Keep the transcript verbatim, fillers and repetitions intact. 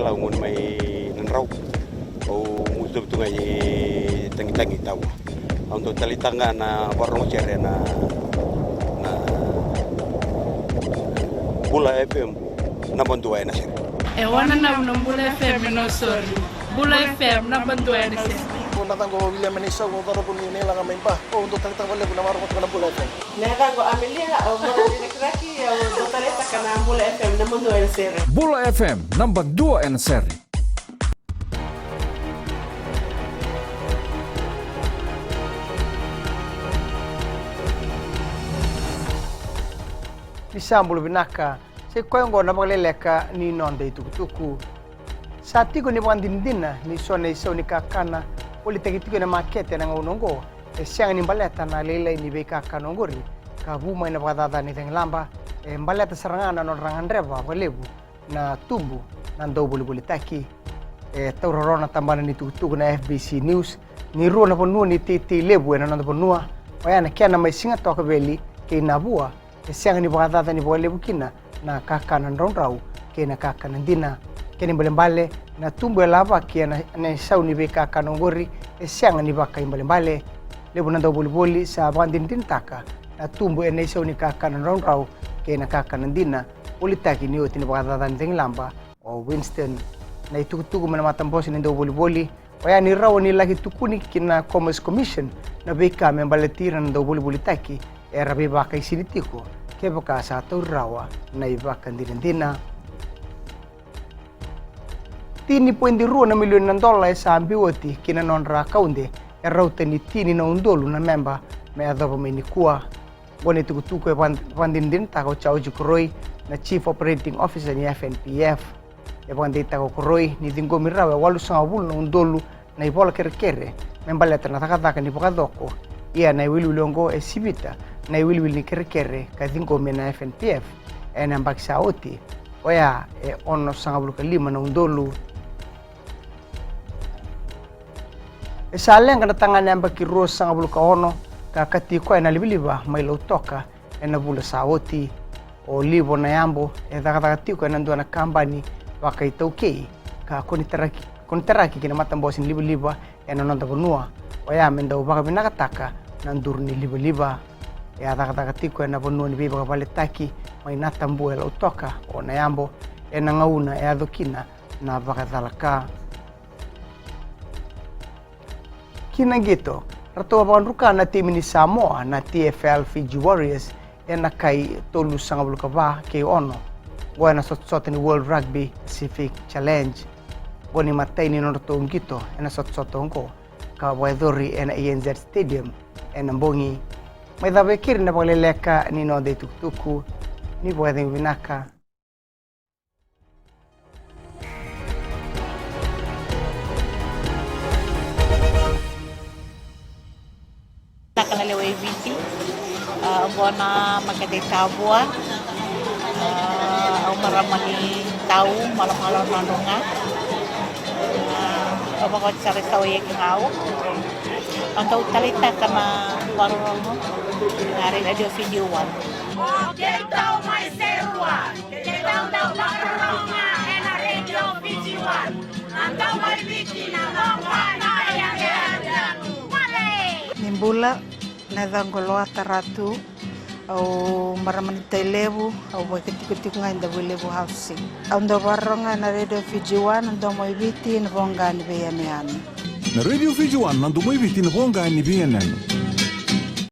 Lau gunu mai Nadrau. Au mutu tu ga i Tagitagi, Tavua. Au dau taleitaka ga na vakarorogo sere na, na Bula F M, naba dua ena sere. E wananavu na Bula F M e Nausori. Bula F M, naba dua ena sere. Ko na yacaqu o William Enaisau, au cauravou ni Nailaga mai Ba. Au dau taleitaka vakalevu na vakarorogo na Bula F M. Na yacaqu o Amelia, au marama ni Rakiraki, au dau taleitaka na Bula F M, naba dua ena sere. Bula F M, naba dua ena sere. Ni sa bula vinaka, sa i koya oqo na vakaleleka ni noda itukutuku. Sa tiko ni vakadinadina ni so na isau ni kakana volitaki tiko ena makete ena gauna oqo e sega ni baleta na lailai ni veikakana oqori, ka vu mai na vakacaca ni cagilaba, e baleta sara ga na nodra gadreva vakalevu na tubu na dauvolivolitaki. E taura rawa na tabana ni tukutuku na F B C News ni rua na vanua ni teitei levu ena noda vanua, oya na kena mai Sigatoka Valley kei Navua, e sega ni vakacacani vakalevu kina na kakana draudrau kei na kakana dina. Kena ibalebale, na tubu e lavaki ena, ena isau ni veikakana oqori e sega ni vakaibalebale. Levu na dauvolivoli sa vakadinadinataka na tubu ena isau ni kakana draudrau kei na kakana dina, volitaki ni oti ni vakacaca ni cagilaba o Winston. Na itukutuku mai na matabose ni dauvolivoli oya ni rawa ni laki tukuni ki na Commerce Commission na veika me baleti ira na dauvolivolitaki era veivakaisini tiko, kevaka sa tauri rawa na ivakadinadina. Tini poidi rua na milioni na dola e sa biu oti ki na nodra akaude e rauta ni tini na udolu na meba me yacova mai nikua. Oqo na itukutuku e vakadinadinataka o Jauji Koroi, na Chief Operating Officer ni F N P F. E vakadeitaka o Koroi ni ciqomi rawa e walusagavulu na udolu na ivola kerekere me baleta na cakacaka ni vakacoko. Ia na iwiliwili oqo e sivita na iwiliwili ni kerekere ka ciqomi ena F N P F ena yabaki sa oti, oya e onosagavulu ka lima na udolu. E sa leqa na tagane yabaki ruasagavulu ka ono ka kati koya ena livaliva mai Lautoka ena vula sa oti. O Livo Nayabo e cakacaka tiko ena dua na kabani vakaitaukei ka konitaraki, konitaraki ki na matabose ni livaliva ena noda vanua, oya me dau vakavinakataka na duru ni livaliva. E a cakacaka tiko ena vanua ni veivakavaletaki mai Natabua e Lautoka o Nayabo ena gauna e yaco kina na vakacalaka. Ki na qito, ratou a vakadruka na timi ni Samoa na T F L Fiji Warriors ena kai tolusagavulu ka va kei ono. Oqo ena sotasota ni World Rugby Pacific Challenge. Oqo na imatai ni nodratou qito ena sotasota oqo ka vakayacori ena A N Z Stadium ena bogi. Mai cava e keri na vakaleleka ni noda itukutuku. Ni vakacegu vinaka. Taka na lewe i Viti, a, oqo na makete i Tavua, a, au marama ni Tau, Malomalo Nadroga. A, au vakaoti sara i Sawa i Ekigau. Au dau taleitaka na vakarorogo na Radio Fiji One. O keitou mai Serua, keitou dau vakarorogo ena Radio Fiji One. Na domo i Viti, na voqa ni veiyanuyanu. Ni bula, na yacaqu o Loata Ratu, au marama ni Tailevu, au vakatikotiko ga e Davuilevu Housing. Au dau vakarorogo ena Radio Fiji One, na domo i Viti, na voqa ni veiyanuyanu. Na Radio Fiji One, na domo i Viti, na voqa ni veiyanuyanu.